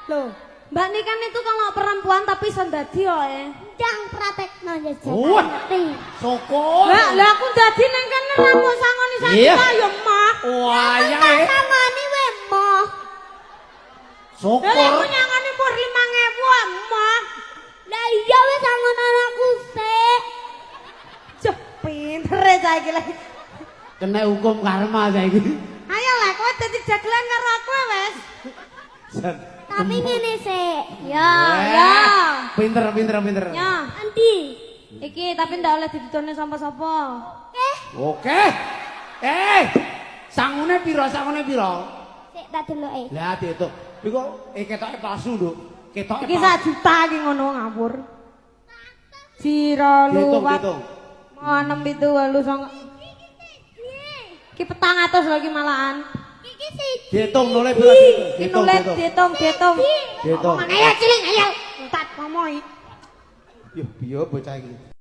Loh, Mbak Niken itu kalau perempuan tapi iso dadi yo eh. Ndang praktekno jajal. Wah. Syukur. Lah, lah aku dadi nang kene ra mbok sangoni sak Iya. juta ya mah. Wah, ya. eh. Sangoni we moh. Syukur. Lah aku nyangoni pur 5000 ah, mah. Lah iya wis sangon anakku sik. Cuk, pinter e cah iki lek. Kena hukum karma saiki. Ayo lah kowe dadi dagelan karo aku e, wes. Tapi ngene sik. Ya, ya. Pinter, pinter, pinter. Ya. Andi. Iki tapi ndak oleh didudone sapa-sapa. Eh, Oke. Eh, sangune piro? Sangune piro? sik tak deloke. Lah diitung. Iku ketoke palsu, Nduk. Ketoke Iki sak juta iki ngono ngawur. Jiro Dihitung, luwat. dihitung. Mau 6 7 8 9. Iki 400 lagi malahan. Iki siji. Dihitung nole piro? Iki Dihitung, nulis dihitung. dihitung, dihitung. Dihitung. Ayo cilik, ayo. Entat ngomong iki. Yo, biyo bocah iki.